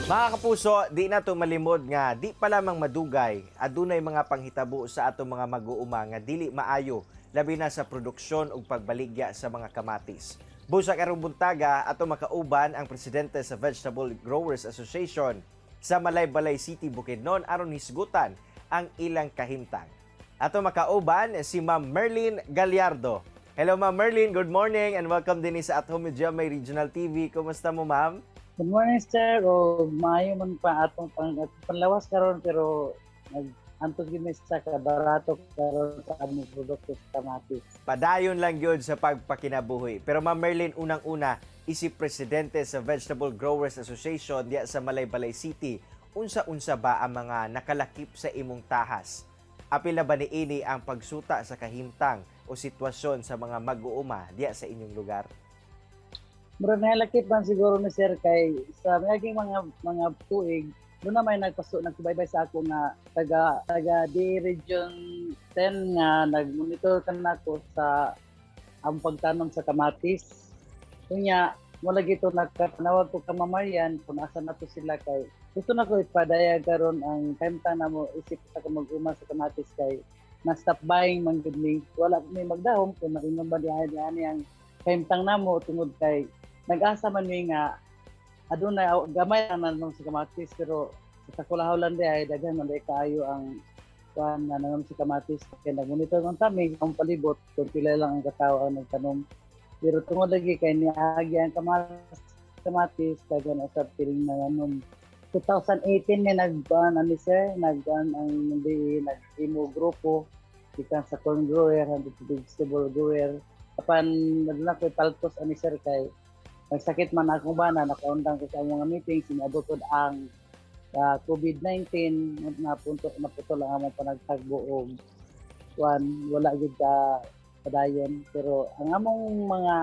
Mga kapuso, di na to malimod nga di pa lamang madugay, adunay mga panghitabo sa atong mga mag-uuma nga dili maayo, labi na sa produksyon ug pagbaligya sa mga kamatis. Busa karong buntaga, ato makauban ang presidente sa Vegetable Growers Association sa Malaybalay City, Bukidnon, aron hisgutan ang ilang kahimtang. Ato makauban si Ma'am Merlin Gallardo. Hello, Ma'am Merlin, good morning and welcome din sa At Home with GMA Regional TV. Kumusta mo, Ma'am? Good morning, sir. O maayo man pa atong panlawas karon, pero nag antos gid mi sa kabarato karon sa among produkto sa kamatis. Padayon lang yun sa pagpakinabuhi. Pero Ma'am Merlin, unang-una, isip presidente sa Vegetable Growers Association diya sa Malaybalay City, unsa-unsa ba ang mga nakalakip sa imong tahas? Apil na ba niini ang pagsuta sa kahimtang o sitwasyon sa mga mag-uuma diya sa inyong lugar? Mura nahalakip man siguro ni, sir, kay sa miaging mga tuig doon na may nagsubaybay sa ako nga taga taga D Region 10 nga nagmonitor kanako sa ang pagtanom sa kamatis. Unya wala gito nagkapanawag ko kamamayan kung asa na to sila, kay gusto na ko ipadayag karon ang kahimtang namo isip sa mag-uma sa kamatis, kay na stop buying man gud mi. Wala mi magdahom kung maingon ba diha ani ang kahimtang namo, tungod kay nag-asa man mi nga adunay gamay ang nanom sa kamatis, pero sa Takulahulan di ay daghan man di kaayo ang kuan nga nanom sa kamatis, kay nagmonitor man kami ang palibot kung pila lang ang katao ang nagtanom. Pero tungod lagi kay niagi ang kamatis, daghan usab piling nanganom. 2018 ni nagkuan ani, sir, nagkuan ang di nag-imo grupo gikan sa corn grower hangtod sa vegetable grower. Apan aduna ko'y paltos ani, sir, kay nagsakit man akong bana. Nakaundang ko sa among mga meeting, siniabot ang COVID-19 na punto naputol ang among panagtagbo og kuan, wala gyud ka padayon. Pero ang among mga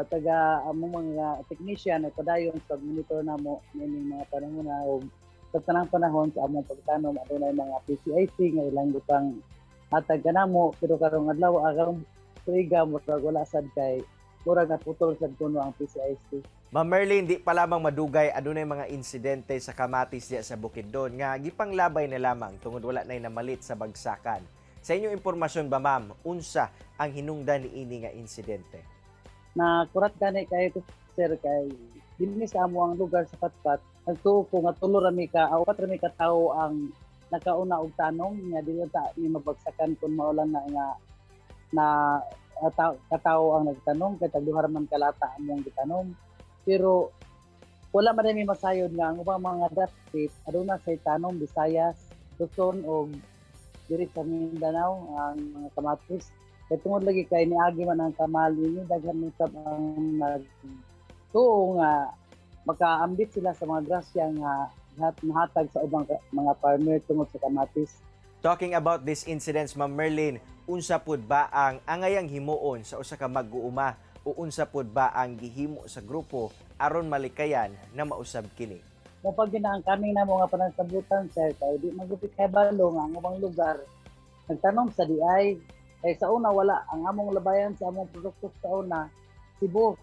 taga among mga technician ay padayon sa monitor namo niining mga panahon na, og sa tanang panahon sa among pagtanom adunay mga PCIC nga ilang gipang hatag kanamo. Pero karong adlaw, karong tuiga, murag wala sad, kay murag naputol sad kuno ang PCIC. Ma'am Merlin, di pa lamang madugay, adunay mga insidente sa kamatis diya sa Bukidnon nga gipanglabay na lamang tungod wala nay namalit sa bagsakan. Sa inyong impormasyon ba, ma'am, unsa ang hinungdan niini nga insidente? Na kurat gani kay to, sir, kay dinhi sa amo ang lugar sa Patpat, nagtuo ko nga tulo ra mi ka, upat ra mi ka tawo ang nakauna og tanom nga dili ta mi mabagsakan kung maulan na nga na katawo ang nagtanom, kay tagduha ra man kalata among gitanom. Pero wala man mi masayod nga ang ubang mga dapit aduna say tanom, Visayas, Luzon og diri sa Mindanao ang mga kamatis. Kay tungod lagi kay niagi man ang kamahal ini, daghan man sab ang nagtuo nga makaambit sila sa mga grasya nga nahatag sa ubang mga farmer tungod sa kamatis. Talking about these incidents, Ma'am Merlin, unsa pud ba ang angayang himuon sa usa ka mag-uuma o unsa pud ba ang gihimo sa grupo aron malikayan na mausab kini? Mo pag gina ang kaming namo nga panagsabutan, sir, kay di magupit kay balo nga ang ubang lugar nagtanom sa diay. Kay sa una wala ang among labayan sa among produkto sa una, Cebu,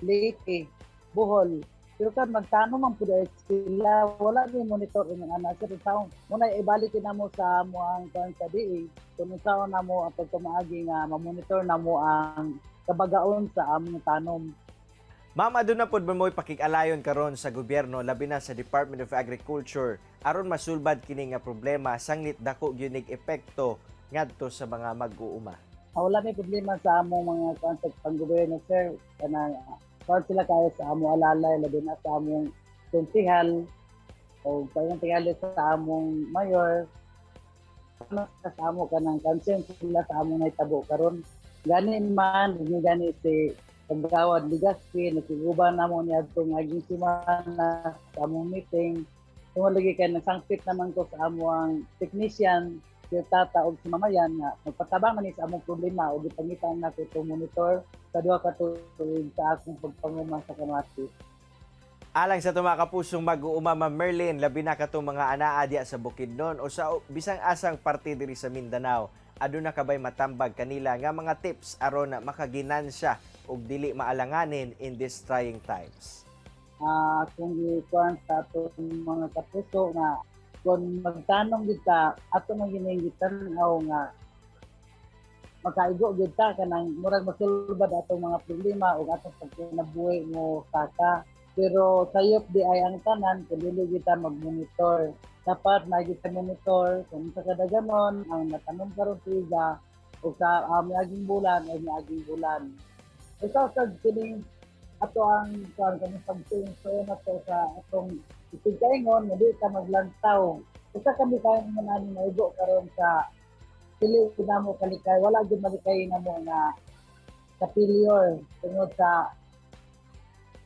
Leyte, Bohol. Pero kan magtanom man pud ay sila, wala ni monitor ingon ana, sir. Taon muna ibalik namo sa amo ang kuan sa DA kung unsaon namo ang pagpamaagi nga ma-monitor namo ang kabagaon sa among tanom. Ma'am, aduna pod ba mo'y pakig-alayon karon sa gobyerno, labi na sa Department of Agriculture, aron masulbad kini nga problema sanglit dako gyud nig epekto ngadto sa mga mag-uuma? Ah, wala may problema sa among mga kuan sa panggobyerno, sir. Kanang kuan sila kayo sa among alalay, labi na sa among konsehal o kayong tingali sa among mayor. Ano sa amo, kanang concern sila sa among nahitabo karon. Gani man gani si Kagawad Legaspi, nakiguban namo niya adtong aging semana sa among meeting. Tungod lagi kay nagsangpit naman ko sa among technician, si Tata og si Mamayan, nga magpatabang man ni sa among problema og gipangitan nako itong monitor sa 2 ka tuig sa akong pagpanguma sa kamatis. Alang sa atong mga kapusong mag-uuma, Ma'am Merlin, labi na katong mga anaa diya sa Bukidnon o sa bisang asang parte diri sa Mindanao, aduna ka bay matambag kanila nga mga tips aron na makaginansya ug dili maalanganin in these trying times? Kung ikuan sa atong mga kapuso nga kung magtanong gid ka, ato man gining gitan-aw nga makaigo gid ta, kanang murag masulbad atong mga problema ug atong pagkinabuhi mo saka. Pero sayop di ay ang tanan kung dili kita mag-monitor. Dapat naa gyud sa monitor kung sa kadaganon ang natanom karon tuiga o sa miaging bulan o miaging bulan. Usa sa kining ato ang kuan kani pagtuon nato sa atong isigkaingon nga di ka maglantaw. Usa kami kay man ani maigo karon sa dili namo kalikay, wala gyud malikay namo nga sa failure tungod sa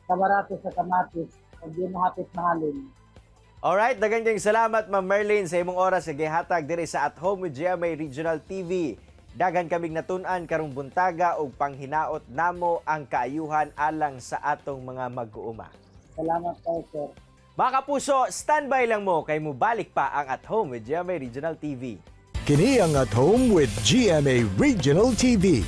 kabarato sa kamatis ug di mahapit mahalin. Alright, daghang kayong salamat, Ma'am Merlin, sa imong oras sa gihatag diri sa At Home with GMA Regional TV. Daghan kaming natun-an karong buntaga ug panghinaot namo ang kaayuhan alang sa atong mga mag-uuma. Salamat kayo, sir. Mga kapuso, standby lang mo kay mubalik pa ang At Home with GMA Regional TV. Kini ang At Home with GMA Regional TV.